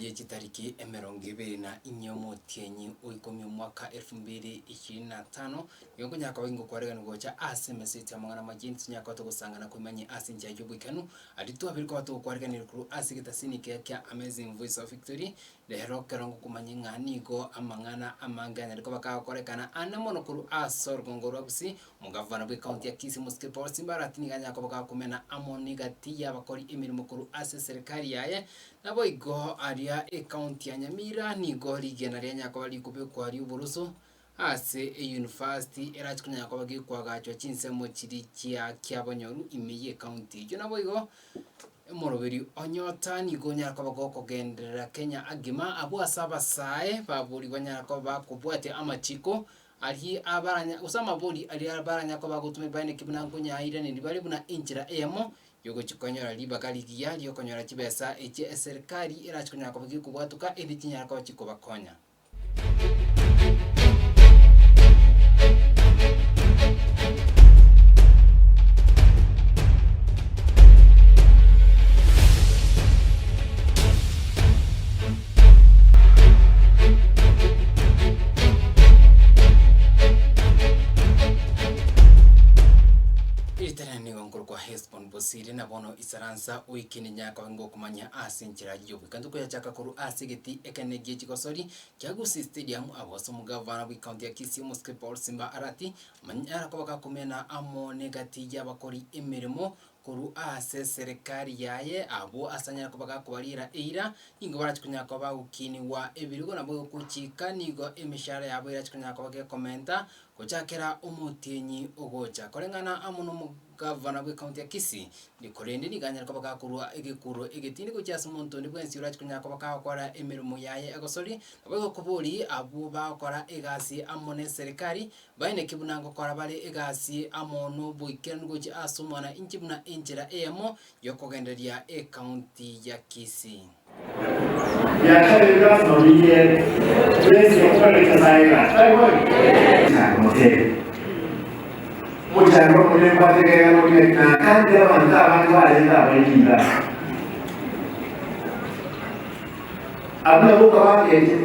ye chitariki 24 omotienyi o ikomi omwaka 2025, nigo nkonyara koba ingokwaregana gocha ase emeseti y'amang'ana amayia intwe tonyare koba togosangana koimanyia ase enchera y'oboikeranu. Aria twabire koba togokwareganire korwa ase egetasini eke kia Amazing Voice of Victory, rero ekero ngokomanyia ng'a nigo amang'ana amange anyare koba kagokorekana ande mono korwa ase orogongo rwa Gusii, Omogavana bw'ecounty ya Kisii Mosike Paul Simbarati nigo anyare koba gakomena amo negati y'abakori emeremo korwa ase eserekari yaye. Naboigo aria ecounty ya Nyamira nigo rigena rianyare koba rikobekwa ri'oboroso ase eyunifasiti erache konyara koba gekoagachwa chinsemo chiria chia Kiabonyoru ime y'ecounty eyio. Naboigo omoroberi o Nyota nigo onyare koba gokogenderera Kenya agima abwo ase abasae baborigwe banyare koba bakobwatia amachiko Aria abaranya, gose amabori aria baranya koba gotuma ebaeneki buna nkonyaairaneri bare buna enchera eyemo y'ogochia konyora ribaga rigiya ri'okonyora chibesa echio eserikari erache konyara koba gekobwatoka erinde chinyare koba chikobakonya. Ritanani nigo nkorokwa Hesbon Bosire, na bono isaransa oikene nyakobe ngokomanya ase enchera y'ogoika. Ntokoyachaka korwa ase egetii ekenene gie chigosori kia Gusii Stadium, abwo ase omogavana bw'ecounty ya Kisii omosike Paul Simba Arati, amanyara koba gakomena amo negati y'abakori emeremo Korwa ase eserekari yaye, abwo ase anyare koba gakobariera eira, nigo barache konyara koba bagokinigwa ebirigo nabo gochika nigo emeshahara yabo erache konyara koba gekomenta gochakera omotienyi ogocha. Koreng'ana amo nomogavana bw'ecounty ya Kisii, korende nigo anyare koba gakorua egekuro egetindi gochia ase omonto onde bwensi orache konyara koba kagokora emeremo yaye egosori, nabo egokobori abwo bagokora egasi amo neserekari Baineke buna ngokora bare egasi amo noboikeranu gochia ase omwana inche buna enchera eyemo yokogendereria ecounty ya Kisii. Biachara ebi lasima biyiere, twensi okorera Nyasae egasi, tari boigo? Chaka motebe, Omochando omonene mbwate ekegena oria nakandire abanto abange barenge abaiti iga. Abwo nabwo okabakeche.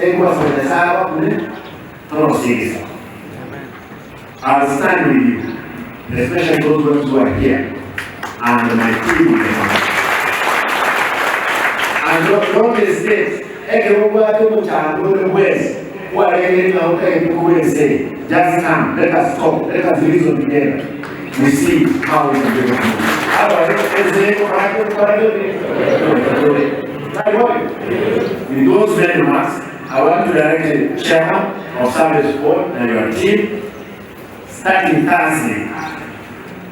Ekwasaba Nyasae abakune torosie egesaku. I'll stand with you, especially those ones who are here and my team in the country. And don't, don't hesitate, ekero obwate omochando onde bwensi kwarenge ng'a otagete korwa ense eye, just come, let us talk, let us reason together, we see how we can be able to move. Otherwise, ense eye ekokora ki? Ekokora ki? Tari bobe? With those many remarks, I want to direct the chairman of service board and your team, starting Thursday,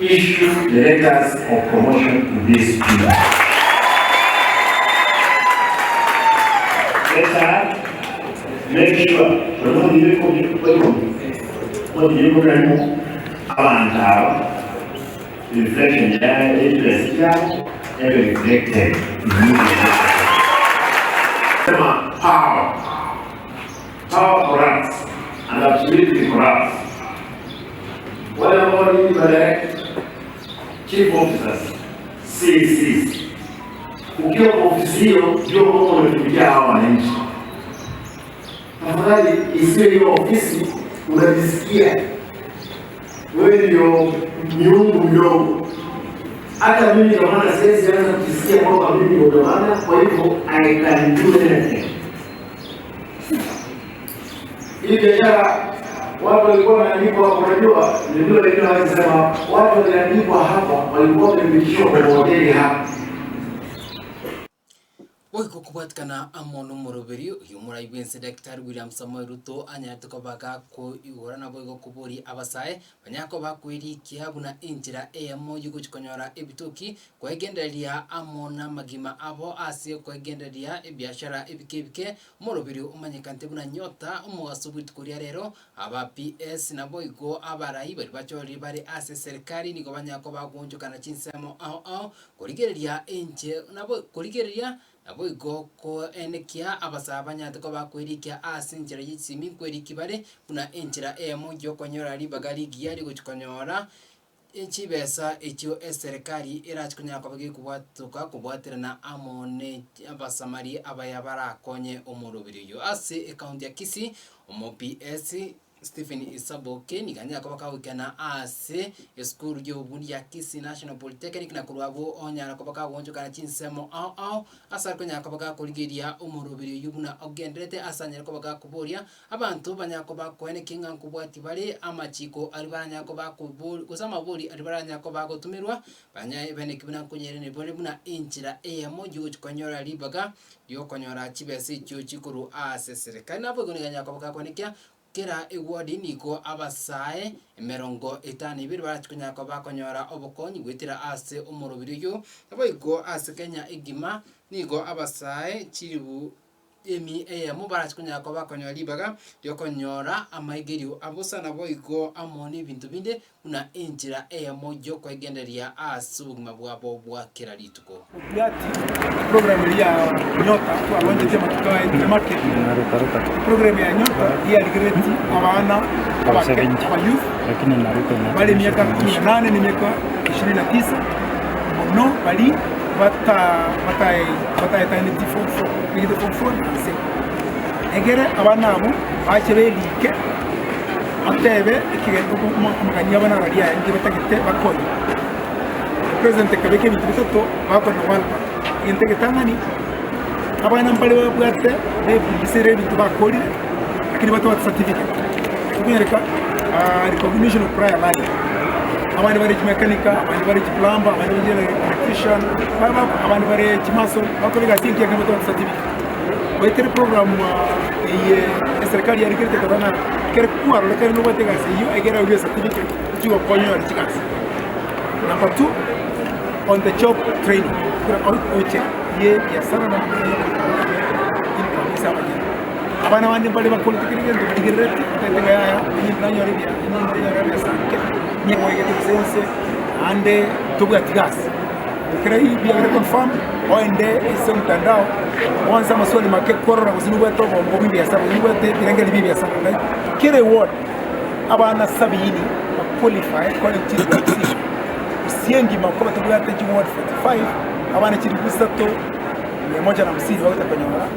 issue the letters of promotion to these people. Let make sure abantu aba Reflection ya interest yabo ebe reflected immediately. Sema power. Power corrupts and absolutely corrupts. Wale ambao ni direct chief officers CCs, ukiwa kwa ofisi hiyo ndio kwamba unatumikia hawa wananchi. Tafadhali isiwe hiyo ofisi unajisikia wewe ndio miungu mdogo. Hata mimi gavana siwezi anza kujisikia kwamba mimi ndio gavana, kwa hivyo I can do anything. Hii biashara watu walikuwa wameandikwa, unajua ndio wengine wanasema watu waliandikwa hapa, walikuwa wamepitishwa kwa hoteli hapa. Boigo kobwatikana amo nomoroberi oyio omorai bw'ense Daktari William Samoei Ruto anyarete koba gakoigora naboigo koboria abasae banyare koba bakwerikia buna enchera eyemo yogochia konyora ebitoki kwegendereria amo namagima abo ase okwegendereria ebiashara ebike ebike. Omoroberi omanyekanete buna Nyota omogaso bw'rituko ria rero aba PS naboigo abarai baria bachorire bare ase eserekari nigo banyare koba bagoonchokana chinsemo ao ao Korigereria inche nabo korigereria naboigo koenekia abasaa banyarete koba bakwerikia ase enchera ye chisemi nkwerikia bare buna enchera eyemo y'okonyora ribaga rigiya rigochia konyora. Chibesa echio eserekari erache konyara koba gekobwatoka kobwaterana amo ne abasamari abaya barakonye omoroberi oyio. Ase ekaunti ya Kisii, omo PS Stephen Isaboke nigo anyare koba kagoikana ase esukuru y'obobundi ya Kisii National Polytechnic na korwa abwo onyara koba kagoonchokana chinsemo ao ao ase are konyara koba gakorigeria omoroberi oyio buna ogendererete ase anyare koba gakoboria Abanto banyare koba koenekia ng'a nkobwatia bare amachiko aria baranyare koba kobori gose amabori aria baranyare koba bagotomerwa, banyare baeneki buna nkonyereria bare buna enchera eyemo yogochia konyora ribaga riokonyora chibesa echio chikorwa ase eserekari. Naboigo nigo anyare koba gakoenekia kera eward nigo abasae emerongo etano ebere barachie konyara koba bakonyora obokonyi goetera ase omorobiri oyio, naboigo ase Kenya egima nigo abasae chiribu. Emi eyemo barache konyara koba bakonyora ribaga ri'okonyora amaigerio abosa naboigo amo nebinto binde buna enchera eyemo y'okoegendereria ase obogima bwabo bwa kera rituko. Obiati program eria ya Nyota twalonchetie amatuko aya make. Program ya Nyota yarigereti abana abake aba youth bare emiaka kumi na nane na emiaka ishirini na tisa mono bari bataetaneti form four, begete form four na inse. Egere abana abwo bache berike batebe amagani abo nararia aya inki batagete bakore. President akabeka ebinto bitato bagokora na World Bank. Egento egetang'ani, abana mbare babwate bebundisire ebinto bakorire lakini batabwati certificate. Ekonyoreka recognition of prior learning. Abande bare chimekanika, abande bare chiplumber, abande bare electrician, abande bare chimason, bakore egasi engiya ekero batware certificate. Goetera eprogram eye eserekari yarikerete ekaba ng'a ekero kwarorekire nobwate egasi eyio egere obe certificate ochie gokonyora chigasi. Number two, on the job training, ekero oche ye ebiasara na amang'ana ya income ase abanyene. Abana bande mbare bakorete kera egento barigerereti, batagete ng'a yaya, onye nanyore ebiya, onye nanyore ebesa nke, nigo egete gose ense, naende tobwati gasi. Ekero biabire confirmed, oende ase omotandao, oanse amaswali make korora gose nobwate obongo bwa ebiasara, gose nobwate ebirengererio bia ebiasara like kera eward, abana sabini ba qualify kore chilifu hamsini, gose engima koba tobwate chiward 45, abana chilifu isato, mia moja na hamsini bagocha konyora.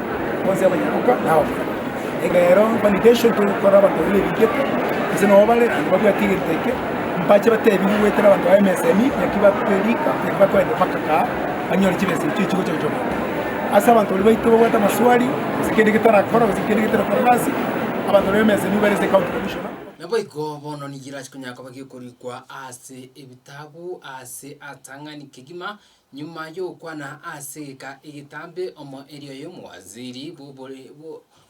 Bonsi abanyaroka na abamura. Rero validation togokora abanto baria berigete, gose nabo bare naende babwate egento eke, mbache batebigwe goetera abanto ba MSME naki bakorika, naki bakoenda mpaka kaa, banyore chibesa echio chigocha gocha goeta. Ase abanto baria baito babwate amaswali, gose kende getarakora gose kende getarakora egasi, abanto baria ba MSME bare ase ecounty commissioner. Naboigo bono nigo erache konyara koba gekorikwa ase ebitabu ase atang'ani kegima, Nyuma y'ogokwana ase egeka egetambe omoerio oyo omowaziri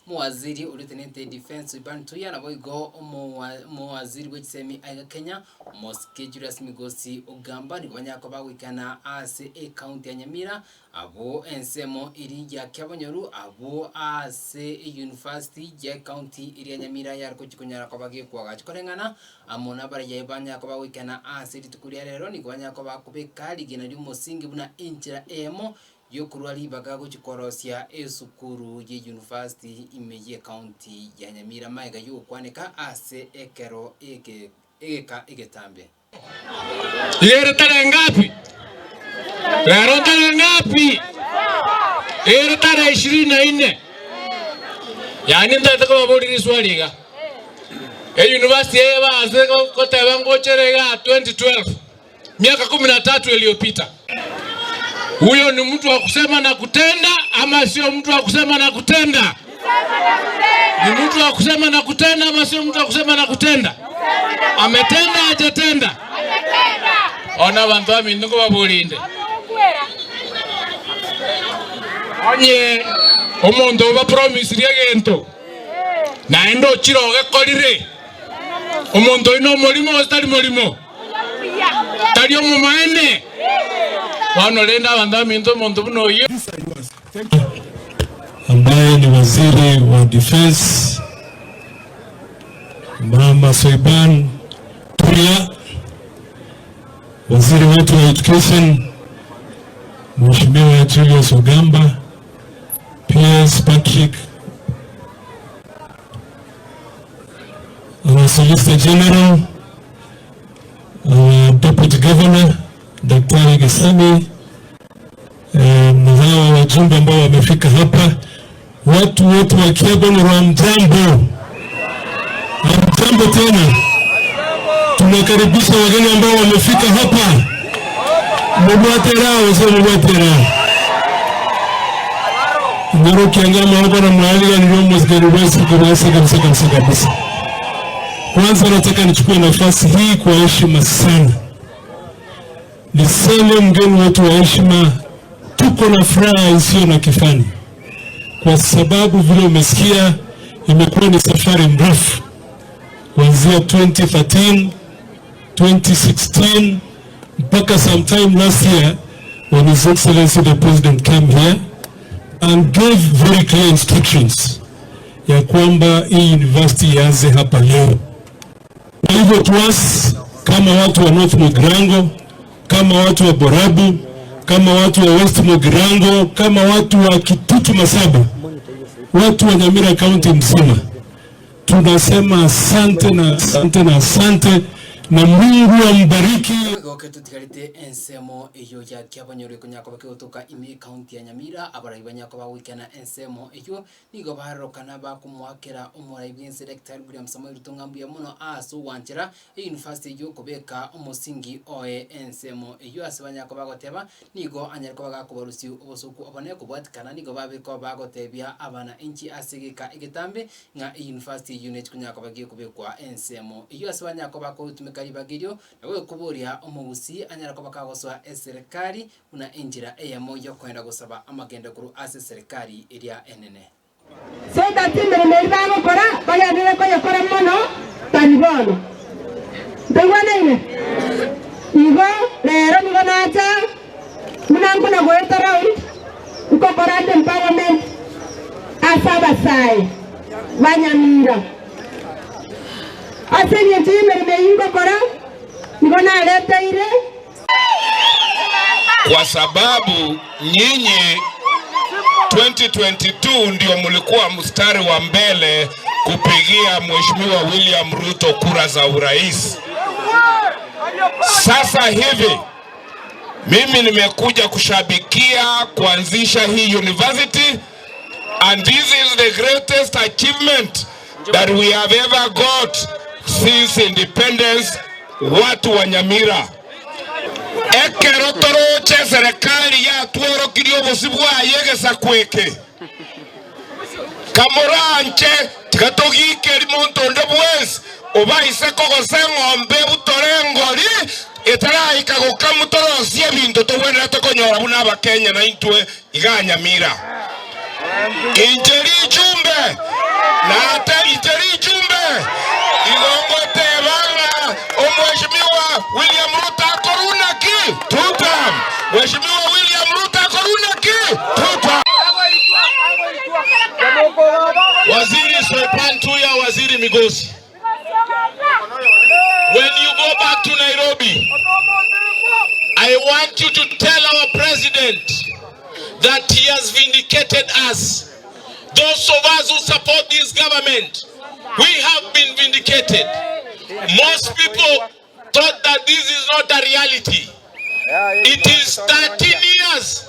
omowaziri oria otenenete Defence Ivan Tuya naboigo omowaziri bw'echisemi aiga Kenya Omosike Julius Migosi Ogamba nigo banyara koba bagoikana ase ecounty ya Nyamira abwo ensemo eria ya Kiabonyoru abwo ase euniversity ya ecounty eria ya Nyamira yare gochia konyara koba gekoagacha koreng'ana Amo nabarayia banyare koba goikana ase rituko ria rero, nigo banyare koba bakobeka rigena ri'omosingi buna enchera eyemo y'okorua ribaga gochia korosia esukuru ye university ime y'ecounty ya Nyamira magega y'ogokwaneka ase ekero eke egeka egetambe. Ere tare ngapi? Rero tare ngapi? Ere tare ishirini na nne. Yaani ntagete kobaboria riswali iga. Eyunivasiti eye baase goteba ngochere igaa 2012, miaka kumi na tatu iliyopita. Huyo ni mtu wa kusema na kutenda ama sio mtu wa kusema na kutenda? Ni mtu wa kusema na kutenda ama sio mtu wa kusema na kutenda? Ametenda hajatenda? Ona abanto baminto nkobaborinde. Onye omonto obapromisirie egento naende ochire ogekorire, omonto oyio nomorimo gose tari morimo? Tari omomaene? Bono rende abanto baminto omonto buna oyio. Ambaye ni waziri wa defense Mama Soipan Tuya, waziri wetu wa education Mheshimiwa Julius Ogamba, PS Patrick, our Solicitor General, Our Deputy Governor Daktari Gisami, eh, na hawa wajumbe ambao wamefika hapa, watu wote wa Kiabonyoru, hamjambo? Hamjambo tena. Tunakaribisha wageni ambao wamefika hapa. Mubwate raha, sio mubwate raha. Nyoro kiangama hapa na mwalika ndio msikari basi kabisa kabisa kabisa kabisa. Kwanza nataka nichukue nafasi hii kwa heshima sana niseme mgeni wetu wa heshima, tuko na furaha isiyo na kifani, kwa sababu vile umesikia, imekuwa ni safari mrefu kuanzia 2013 2016 mpaka sometime last year when His Excellency the President came here and gave very clear instructions ya kwamba hii university ianze hapa leo. Kwa hivyo to us kama watu wa North Mugirango, kama watu wa Borabu, kama watu wa West Mugirango, kama watu wa Kitutu Masaba, watu wa Nyamira County mzima, tunasema asante na asante na asante, na Mungu ambariki. Goke tutigarite ensemo eyo ya Kiabonyoru ekonyakoba kegotoka ime ekaunti ya Nyamira abarai banyakoba goikana ensemo eyo nigo barorokana bakomoakera omorai bwense Daktari William Samoei Ruto ng'a mbuya mono ase ogwanchera eyunifasiti eyio kobeka omosingi oye ensemo eyio ase banyakoba bagoteba nigo anyare koba gakobarusia obosoku obone kobwatikana nigo babe koba bagotebia abana inchi ase egeka egetambe ng'a eyunifasiti eyio nechi konyara koba gekobekwa ensemo eyio ase banyakoba bakotumeka ribaga erio nabo ekoboria omogusii anyare koba kagosoa eserekari buna enchera eyemo yokoenda gosaba amagendo korwa ase eserekari eria enene. So that emeremo eria bagokora bagenderere koyekora mono tari bono. Ntoigwanaine? Igo rero nigo nacha buna nkona goeta round nkokora ande empowerment ase abasae ba Nyamira. Ase eng'encho y'emeremo eyio nkokora nigo nareteire. Kwa sababu nyinyi 2022 ndio mlikuwa mstari wa mbele kupigia Mheshimiwa William Ruto kura za urais. Sasa hivi mimi nimekuja kushabikia kuanzisha hii university and this is the greatest achievement that we have ever got since independence. Watu wa Nyamira ekero toroche serikali yatworokirie obosi bwaye egesaku eke kamoranche tiga togikeri monto onde bwensi obaise kogosa eng'ombe ebutore engori etaraika gokamu torosie ebinto tobwenerete konyora buna abakenya na intwe iga Nyamira. Inche richumbe nate inche richumbe igo ngoteba ng'a omweshimiwa William Ruto akoruna ki tutam. Mheshimiwa William Ruto akoruna ki tutam. Waziri Soipan Tuya, Waziri Migosi. When you go back to Nairobi, I want you to tell our president that he has vindicated us. Those of us who support this government, we have been vindicated. Most people thought that this is not a reality. It is 13 years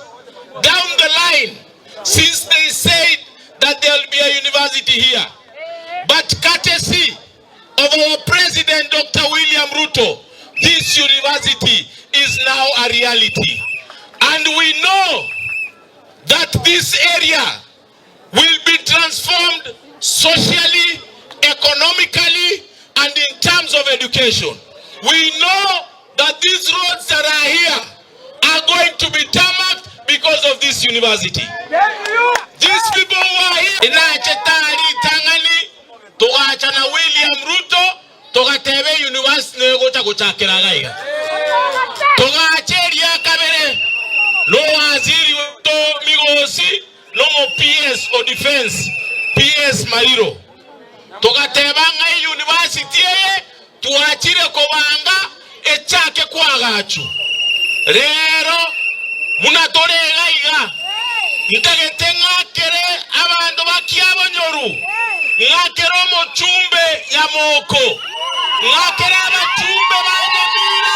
down the line since they said that there will be a university here. But courtesy of our president, Dr. William Ruto, this university is now a reality. And we know that this area will be transformed socially, economically, and in terms of education. We know that these roads that are here are going to be tarmacked because of this university. These people who are here, inachetari tangani, tugacha na William Ruto, tugatebe university negocha gochakera gaiga. Tugacheria kabere, no waziri wetu Migosi, no mo PS o defense, PS Mariro. Tugateba ng'a university eye twachire kobanga echake kwagachu. Rero muna tore iga ntagete ng'akere abandu bakiabonyoru ng'akere omochumbe nyamoko ng'akere abachumbe ba Nyamira.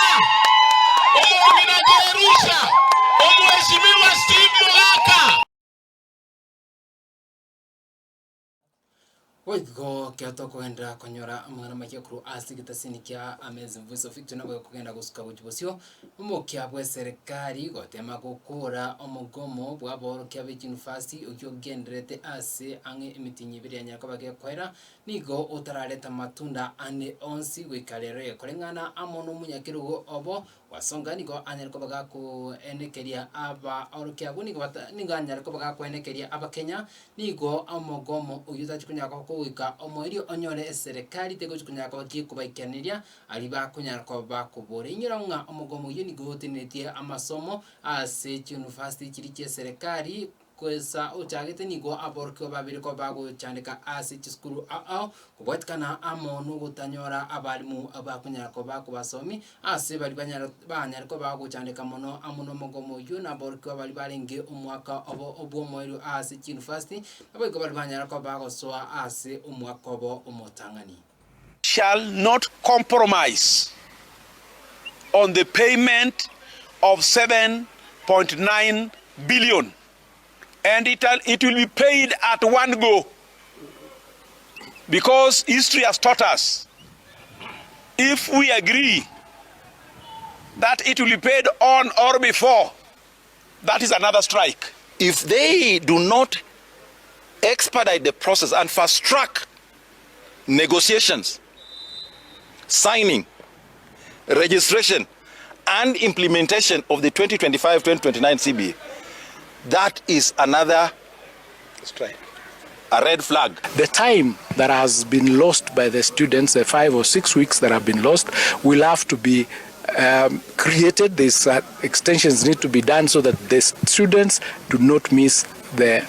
Boigo ekero tokogenderera konyora amang'ana amaya korwa ase egetasini kia Amazing Voice of Victory nabo gekogenda gosuka gochia bosio, omokia bw'eserekari gotema gokora omogomo bw'aborokia be chiunifasiti oyio ogendererete ase ang'e emitinyi ebere yanyara koba gekoera, nigo otarareta amatunda ande onsi goika rero koreng'ana amo nomonyakerogo obo Gwasonga nigo anyare koba gakoenekeria abaorokia abwo nigo bata nigo anyare koba gakoenekeria abakenya, nigo omogomo oyio otachi konyara koba kogoika omoerio onyore eserekari tegochi konyara koba gekobaikaneria aria bakonyara koba bakobora. Inyora ng'a omogomo oyio nigo otenenetie amasomo ase chiuniversity chiria chia eserekari. Kwesa ochagete nigo aborokigwa babere koba bagochandeka ase chisukuru ao ao, kobwatikana amo nogotanyora abalimu abakonyara koba kobasomi, ase baria banyare banyare koba bagochandeka mono amo nomogomo oyio naborokigwa baria barenge omwaka obo obw'omoerio ase chiuniversity, naboigo baria banyare koba bagosoa ase omwaka obo omotang'ani. Shall not compromise on the payment of 7.9 billion and it, it will be paid at one go because history has taught us if we agree that it will be paid on or before that is another strike. If they do not expedite the process and fast track negotiations, signing, registration, and implementation of the 2025-2029 CBA, that is another strike. A red flag. The time that has been lost by the students, the 5 or 6 weeks that have been lost, will have to be created. These extensions need to be done so that the students do not miss the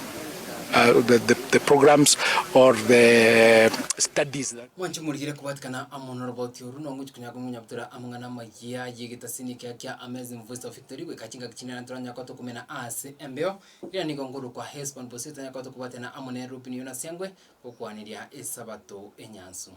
the, the, the programs or the studies. That Mwanche morigire kobwatikana amo noroboti oru nongochi konya komonyabutora amang'ana amaya y'egetasini ekiya kia Amazing Voice of Victory goika chingaki chinene toranya koba tokomena ase embeo. Riria nigo nkorokwa Hesbon Bosio tanya koba tokobwatana amo nere Reuben Jonas Sengwe gokwaniria esabato enyansu.